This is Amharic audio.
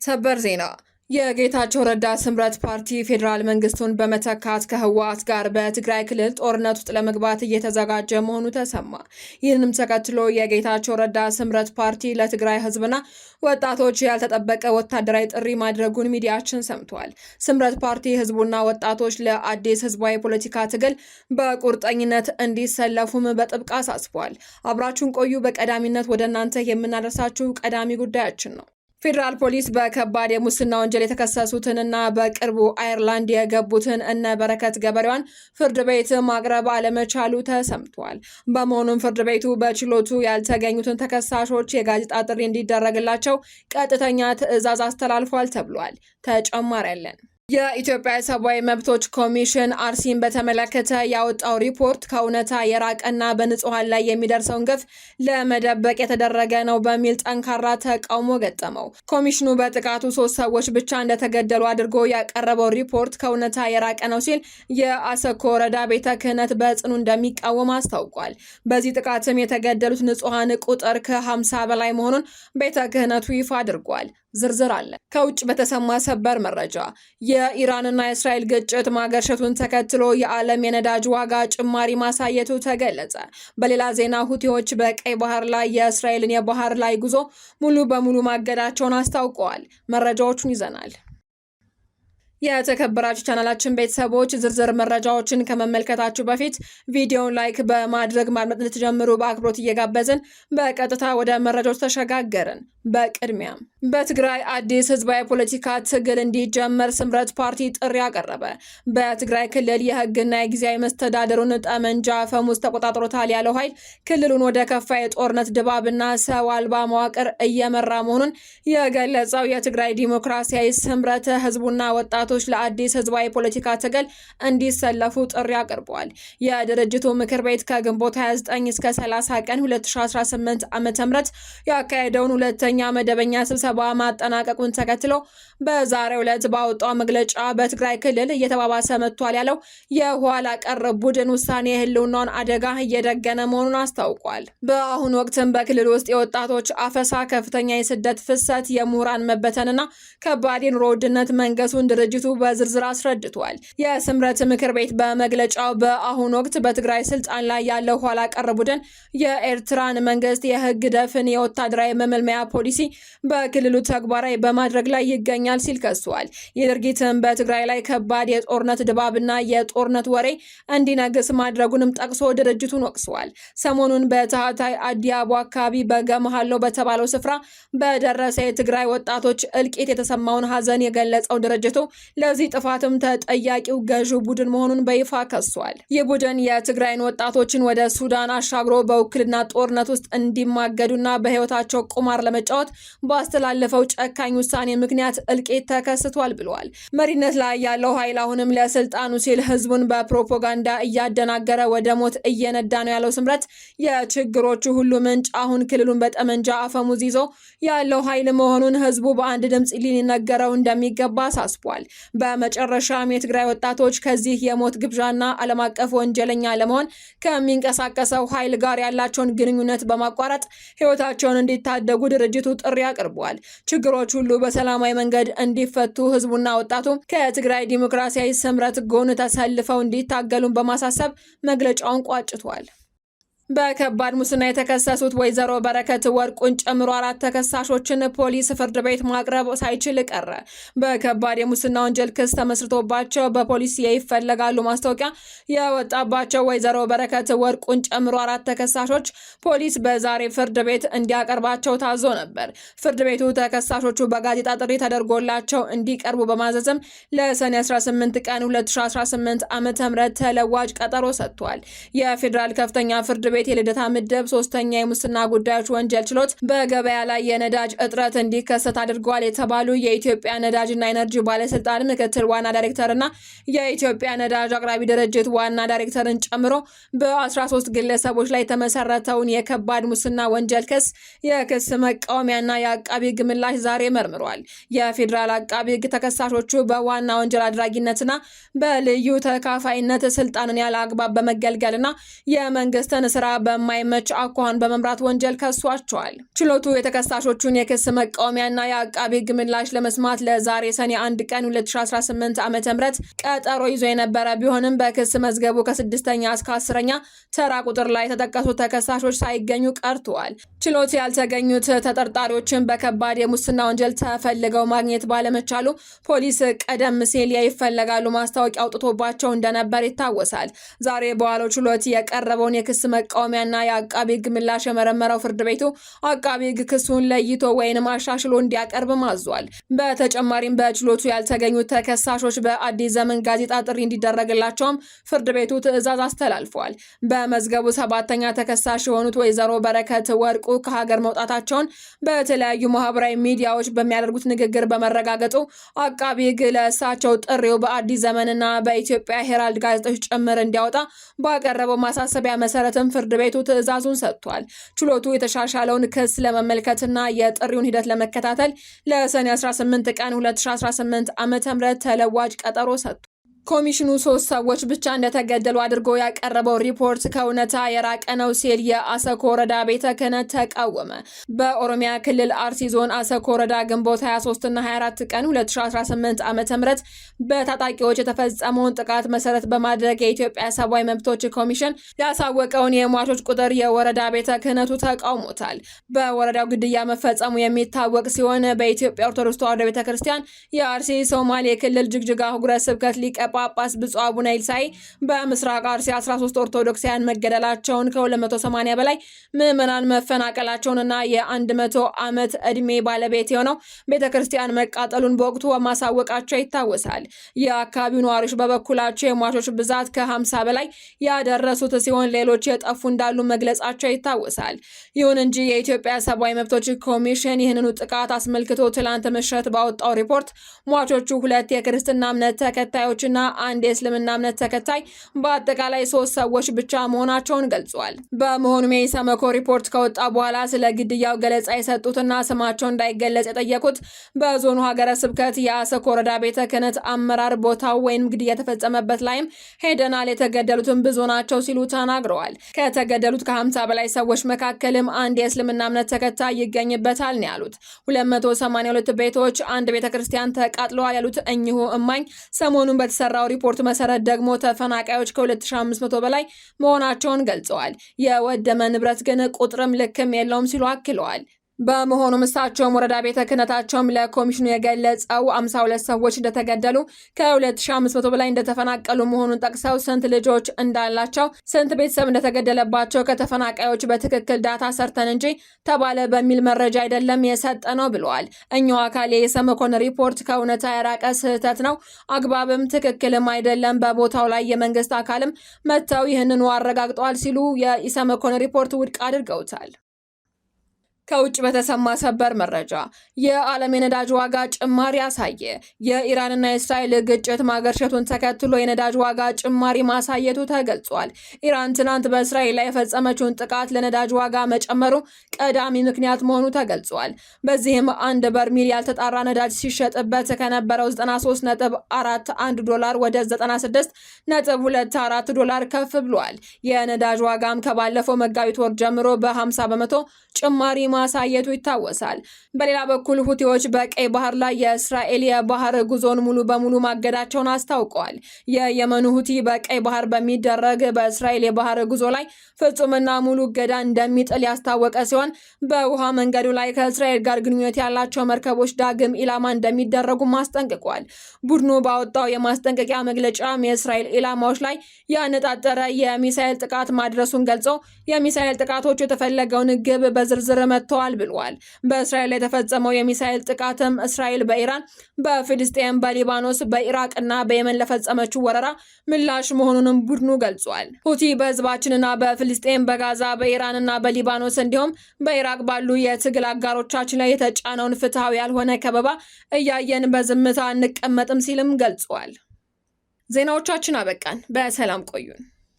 ሰበር ዜና። የጌታቸው ረዳ ስምረት ፓርቲ ፌዴራል መንግስቱን በመተካት ከህወሓት ጋር በትግራይ ክልል ጦርነት ውስጥ ለመግባት እየተዘጋጀ መሆኑ ተሰማ። ይህንም ተከትሎ የጌታቸው ረዳ ስምረት ፓርቲ ለትግራይ ህዝብና ወጣቶች ያልተጠበቀ ወታደራዊ ጥሪ ማድረጉን ሚዲያችን ሰምቷል። ስምረት ፓርቲ ህዝቡና ወጣቶች ለአዲስ ህዝባዊ ፖለቲካ ትግል በቁርጠኝነት እንዲሰለፉም በጥብቅ አሳስቧል። አብራችሁን ቆዩ። በቀዳሚነት ወደ እናንተ የምናደርሳችሁ ቀዳሚ ጉዳያችን ነው። ፌዴራል ፖሊስ በከባድ የሙስና ወንጀል የተከሰሱትንና በቅርቡ አየርላንድ የገቡትን እነ በረከት ገበሬዋን ፍርድ ቤት ማቅረብ አለመቻሉ ተሰምቷል። በመሆኑም ፍርድ ቤቱ በችሎቱ ያልተገኙትን ተከሳሾች የጋዜጣ ጥሪ እንዲደረግላቸው ቀጥተኛ ትዕዛዝ አስተላልፏል ተብሏል። ተጨማሪ ያለን። የኢትዮጵያ ሰብአዊ መብቶች ኮሚሽን አርሲን በተመለከተ ያወጣው ሪፖርት ከእውነታ የራቀና በንጹሐን ላይ የሚደርሰውን ግፍ ለመደበቅ የተደረገ ነው በሚል ጠንካራ ተቃውሞ ገጠመው። ኮሚሽኑ በጥቃቱ 3 ሰዎች ብቻ እንደተገደሉ አድርጎ ያቀረበው ሪፖርት ከእውነታ የራቀ ነው ሲል የአሰኮ ወረዳ ቤተ ክህነት በጽኑ እንደሚቃወም አስታውቋል። በዚህ ጥቃትም የተገደሉት ንጹሐን ቁጥር ከ50 በላይ መሆኑን ቤተ ክህነቱ ይፋ አድርጓል። ዝርዝር አለ። ከውጭ በተሰማ ሰበር መረጃ የኢራንና የእስራኤል ግጭት ማገርሸቱን ተከትሎ የዓለም የነዳጅ ዋጋ ጭማሪ ማሳየቱ ተገለጸ። በሌላ ዜና ሁቲዎች በቀይ ባህር ላይ የእስራኤልን የባህር ላይ ጉዞ ሙሉ በሙሉ ማገዳቸውን አስታውቀዋል። መረጃዎቹን ይዘናል። የተከበራችሁ ቻናላችን ቤተሰቦች ዝርዝር መረጃዎችን ከመመልከታችሁ በፊት ቪዲዮውን like በማድረግ ማድመጥ እንድትጀምሩ በአክብሮት እየጋበዝን በቀጥታ ወደ መረጃዎች ተሸጋገርን። በቅድሚያም በትግራይ አዲስ ህዝባዊ ፖለቲካ ትግል እንዲጀመር ስምረት ፓርቲ ጥሪ አቀረበ። በትግራይ ክልል የህግና የጊዜያዊ መስተዳደሩን ጠመንጃ አፈሙዝ ተቆጣጥሮታል ያለው ኃይል ክልሉን ወደ ከፋ የጦርነት ድባብና ሰው አልባ መዋቅር እየመራ መሆኑን የገለጸው የትግራይ ዲሞክራሲያዊ ስምረት ህዝቡና ወጣቶች ለአዲስ ህዝባዊ ፖለቲካ ትግል እንዲሰለፉ ጥሪ አቅርበዋል። የድርጅቱ ምክር ቤት ከግንቦት 29 እስከ 30 ቀን 2018 ዓ.ም ያካሄደውን ሁለተኛ መደበኛ ስብሰባ ማጠናቀቁን ተከትሎ በዛሬው ዕለት ባወጣው መግለጫ በትግራይ ክልል እየተባባሰ መጥቷል ያለው የኋላ ቀር ቡድን ውሳኔ የህልውናውን አደጋ እየደገነ መሆኑን አስታውቋል። በአሁኑ ወቅትም በክልል ውስጥ የወጣቶች አፈሳ፣ ከፍተኛ የስደት ፍሰት፣ የምሁራን መበተንና ከባድ የኑሮ ውድነት መንገሱን ድርጅቱ በዝርዝር አስረድቷል። የስምረት ምክር ቤት በመግለጫው በአሁኑ ወቅት በትግራይ ስልጣን ላይ ያለው ኋላ ቀር ቡድን የኤርትራን መንግስት የህግ ደፍን የወታደራዊ መመልመያ ፖሊሲ በክልሉ ተግባራዊ በማድረግ ላይ ይገኛል ሲል ከሷል። ይህ ድርጊትም በትግራይ ላይ ከባድ የጦርነት ድባብና የጦርነት ወሬ እንዲነግስ ማድረጉንም ጠቅሶ ድርጅቱን ወቅሷል። ሰሞኑን በታህታይ አዲያቦ አካባቢ በገመሃሎ በተባለው ስፍራ በደረሰ የትግራይ ወጣቶች እልቂት የተሰማውን ሀዘን የገለጸው ድርጅቱ ለዚህ ጥፋትም ተጠያቂው ገዢው ቡድን መሆኑን በይፋ ከሷል። ይህ ቡድን የትግራይን ወጣቶችን ወደ ሱዳን አሻግሮ በውክልና ጦርነት ውስጥ እንዲማገዱና በህይወታቸው ቁማር ለመጫወት ባስተላለፈው ጨካኝ ውሳኔ ምክንያት እልቂት ተከስቷል ብለዋል። መሪነት ላይ ያለው ኃይል አሁንም ለስልጣኑ ሲል ህዝቡን በፕሮፓጋንዳ እያደናገረ ወደ ሞት እየነዳ ነው ያለው ስምረት የችግሮቹ ሁሉ ምንጭ አሁን ክልሉን በጠመንጃ አፈሙዝ ይዞ ያለው ኃይል መሆኑን ህዝቡ በአንድ ድምፅ ሊነገረው እንደሚገባ አሳስቧል። በመጨረሻም የትግራይ ወጣቶች ከዚህ የሞት ግብዣና ዓለም አቀፍ ወንጀለኛ ለመሆን ከሚንቀሳቀሰው ኃይል ጋር ያላቸውን ግንኙነት በማቋረጥ ህይወታቸውን እንዲታደጉ ድርጅቱ ጥሪ አቅርቧል። ችግሮች ሁሉ በሰላማዊ መንገድ እንዲፈቱ ህዝቡና ወጣቱ ከትግራይ ዲሞክራሲያዊ ስምረት ጎን ተሰልፈው እንዲታገሉን በማሳሰብ መግለጫውን ቋጭቷል። በከባድ ሙስና የተከሰሱት ወይዘሮ በረከት ወርቁን ጨምሮ 4 ተከሳሾችን ፖሊስ ፍርድ ቤት ማቅረብ ሳይችል ቀረ። በከባድ የሙስና ወንጀል ክስ ተመስርቶባቸው በፖሊስ ይፈለጋሉ ማስታወቂያ የወጣባቸው ወይዘሮ በረከት ወርቁን ጨምሮ 4 ተከሳሾች ፖሊስ በዛሬ ፍርድ ቤት እንዲያቀርባቸው ታዞ ነበር። ፍርድ ቤቱ ተከሳሾቹ በጋዜጣ ጥሪ ተደርጎላቸው እንዲቀርቡ በማዘዝም ለሰኔ 18 ቀን 2018 ዓ.ም ተለዋጭ ቀጠሮ ሰጥቷል። የፌዴራል ከፍተኛ ፍርድ ቤት የልደታ ምድብ 3ኛ የሙስና ጉዳዮች ወንጀል ችሎት በገበያ ላይ የነዳጅ እጥረት እንዲከሰት አድርገዋል የተባሉ የኢትዮጵያ ነዳጅና ኤነርጂ ባለስልጣን ምክትል ዋና ዳይሬክተርና የኢትዮጵያ ነዳጅ አቅራቢ ድርጅት ዋና ዳይሬክተርን ጨምሮ በ13 ግለሰቦች ላይ የተመሰረተውን የከባድ ሙስና ወንጀል ክስ የክስ መቃወሚያና የአቃቢ ሕግ ምላሽ ዛሬ መርምሯል። የፌዴራል አቃቢ ሕግ ተከሳሾቹ በዋና ወንጀል አድራጊነትና በልዩ ተካፋይነት ስልጣንን ያለ አግባብ በመገልገልና የመንግስትን ስራ በማይመች አኳኋን በመምራት ወንጀል ከሷቸዋል። ችሎቱ የተከሳሾቹን የክስ መቃወሚያና የአቃቢ ሕግ ምላሽ ለመስማት ለዛሬ ሰኔ 1 ቀን 2018 ዓ.ም ቀጠሮ ይዞ የነበረ ቢሆንም በክስ መዝገቡ ከ6ኛ እስከ 10ኛ ተራ ቁጥር ላይ የተጠቀሱት ተከሳሾች ሳይገኙ ቀርተዋል። ችሎት ያልተገኙት ተጠርጣሪዎችን በከባድ የሙስና ወንጀል ተፈልገው ማግኘት ባለመቻሉ ፖሊስ ቀደም ሲል ይፈለጋሉ ማስታወቂያ አውጥቶባቸው እንደነበር ይታወሳል። ዛሬ በዋለው ችሎት የቀረበውን የክስ መቃወሚያና የአቃቢ ሕግ ምላሽ የመረመረው ፍርድ ቤቱ አቃቢ ሕግ ክሱን ለይቶ ወይንም አሻሽሎ እንዲያቀርብ አዟል። በተጨማሪም በችሎቱ ያልተገኙት ተከሳሾች በአዲስ ዘመን ጋዜጣ ጥሪ እንዲደረግላቸውም ፍርድ ቤቱ ትዕዛዝ አስተላልፏል። በመዝገቡ 7ኛ ተከሳሽ የሆኑት ወይዘሮ በረከት ወርቁ ከሀገር መውጣታቸውን በተለያዩ ማህበራዊ ሚዲያዎች በሚያደርጉት ንግግር በመረጋገጡ አቃቢ ሕግ ለእሳቸው ጥሪው በአዲስ ዘመንና በኢትዮጵያ ሄራልድ ጋዜጦች ጭምር እንዲያወጣ ባቀረበው ማሳሰቢያ መሰረትም ፍርድ ቤቱ ትዕዛዙን ሰጥቷል። ችሎቱ የተሻሻለውን ክስ ለመመልከትና የጥሪውን ሂደት ለመከታተል ለሰኔ 18 ቀን 2018 ዓ.ም ተለዋጭ ቀጠሮ ሰጥቷል። ኮሚሽኑ 3 ሰዎች ብቻ እንደተገደሉ አድርጎ ያቀረበው ሪፖርት ከእውነታ የራቀ ነው ሲል የአሰኮ ወረዳ ቤተ ክህነት ተቃወመ። በኦሮሚያ ክልል አርሲ ዞን አሰኮ ወረዳ ግንቦት 23 እና 24 ቀን 2018 ዓ.ም በታጣቂዎች የተፈጸመውን ጥቃት መሰረት በማድረግ የኢትዮጵያ ሰብአዊ መብቶች ኮሚሽን ያሳወቀውን የሟቾች ቁጥር የወረዳ ቤተ ክህነቱ ተቃውሞታል። በወረዳው ግድያ መፈጸሙ የሚታወቅ ሲሆን በኢትዮጵያ ኦርቶዶክስ ተዋሕዶ ቤተክርስቲያን የአርሲ ሶማሌ ክልል ጅግጅጋ አህጉረ ስብከት ሊቀ ጳጳስ ብፁዕ አቡነ ኢልሳይ በምስራቅ አርሲ 13 ኦርቶዶክሳውያን መገደላቸውን ከ280 በላይ ምዕመናን መፈናቀላቸውንና የ100 ዓመት ዕድሜ ባለቤት የሆነው ቤተክርስቲያን መቃጠሉን በወቅቱ ማሳወቃቸው ይታወሳል። የአካባቢው ነዋሪዎች በበኩላቸው የሟቾች ብዛት ከ50 በላይ ያደረሱት ሲሆን ሌሎች የጠፉ እንዳሉ መግለጻቸው ይታወሳል። ይሁን እንጂ የኢትዮጵያ ሰብአዊ መብቶች ኮሚሽን ይህንኑ ጥቃት አስመልክቶ ትላንት ምሽት ባወጣው ሪፖርት ሟቾቹ 2 የክርስትና እምነት ተከታዮችና 1 የእስልምና እምነት ተከታይ በአጠቃላይ 3 ሰዎች ብቻ መሆናቸውን ገልጿል። በመሆኑም የኢሰመኮ ሪፖርት ከወጣ በኋላ ስለ ግድያው ገለጻ የሰጡትና ስማቸው እንዳይገለጽ የጠየቁት በዞኑ ሀገረ ስብከት የአሰኮ ወረዳ ቤተ ክህነት አመራር ቦታው ወይም ግድያ የተፈጸመበት ላይም ሄደናል፣ የተገደሉትም ብዙ ናቸው ሲሉ ተናግረዋል። ከተገደሉት ከ50 በላይ ሰዎች መካከልም 1 የእስልምና እምነት ተከታይ ይገኝበታል ነው ያሉት። 282 ቤቶች፣ 1 ቤተክርስቲያን ተቃጥለዋል ያሉት እኚሁ እማኝ ሰሞኑን በተሰራው ሪፖርት መሰረት ደግሞ ተፈናቃዮች ከ2500 በላይ መሆናቸውን ገልጸዋል። የወደመ ንብረት ግን ቁጥርም ልክም የለውም ሲሉ አክለዋል። በመሆኑም እሳቸውም ወረዳ ቤተ ክህነታቸውም ለኮሚሽኑ የገለጸው 52 ሰዎች እንደተገደሉ ከ2500 በላይ እንደተፈናቀሉ መሆኑን ጠቅሰው ስንት ልጆች እንዳላቸው፣ ስንት ቤተሰብ እንደተገደለባቸው ከተፈናቃዮች በትክክል data ሰርተን እንጂ ተባለ በሚል መረጃ አይደለም የሰጠነው ብለዋል። እኚሁ አካል የኢሰመኮን ሪፖርት ከእውነታ የራቀ ስህተት ነው፣ አግባብም ትክክልም አይደለም፣ በቦታው ላይ የመንግስት አካልም መጥተው ይህንኑ አረጋግጠዋል ሲሉ የኢሰመኮን ሪፖርት ውድቅ አድርገውታል። ከውጭ በተሰማ ሰበር መረጃ የዓለም የነዳጅ ዋጋ ጭማሪ አሳየ። የኢራንና የእስራኤል ግጭት ማገርሸቱን ተከትሎ የነዳጅ ዋጋ ጭማሪ ማሳየቱ ተገልጿል። ኢራን ትናንት በእስራኤል ላይ የፈጸመችውን ጥቃት ለነዳጅ ዋጋ መጨመሩ ቀዳሚ ምክንያት መሆኑ ተገልጿል። በዚህም አንድ በርሚል ያልተጣራ ነዳጅ ሲሸጥበት ከነበረው 93.41 ዶላር ወደ 96.24 ዶላር ከፍ ብሏል። የነዳጅ ዋጋም ከባለፈው መጋቢት ወር ጀምሮ በ50% ጭማሪ ማሳየቱ ይታወሳል። በሌላ በኩል ሁቲዎች በቀይ ባህር ላይ የእስራኤል የባህር ጉዞን ሙሉ በሙሉ ማገዳቸውን አስታውቀዋል። የየመኑ ሁቲ በቀይ ባህር በሚደረግ በእስራኤል የባህር ጉዞ ላይ ፍጹምና ሙሉ እገዳ እንደሚጥል ያስታወቀ ሲሆን በውሃ መንገዱ ላይ ከእስራኤል ጋር ግንኙነት ያላቸው መርከቦች ዳግም ኢላማ እንደሚደረጉ አስጠንቅቋል። ቡድኑ ባወጣው የማስጠንቀቂያ መግለጫም የእስራኤል ኢላማዎች ላይ ያነጣጠረ የሚሳኤል ጥቃት ማድረሱን ገልጾ የሚሳኤል ጥቃቶቹ የተፈለገውን ግብ በዝርዝር መጥተዋል ብለዋል። በእስራኤል ላይ የተፈጸመው የሚሳኤል ጥቃትም እስራኤል በኢራን፣ በፊልስጤም፣ በሊባኖስ፣ በኢራቅ እና በየመን ለፈጸመችው ወረራ ምላሽ መሆኑንም ቡድኑ ገልጿል። ሁቲ በህዝባችንና በፊልስጤም፣ በጋዛ፣ በኢራንና በሊባኖስ እንዲሁም በኢራቅ ባሉ የትግል አጋሮቻችን ላይ የተጫነውን ፍትሃዊ ያልሆነ ከበባ እያየን በዝምታ አንቀመጥም ሲልም ገልጿል። ዜናዎቻችን አበቃን። በሰላም ቆዩን።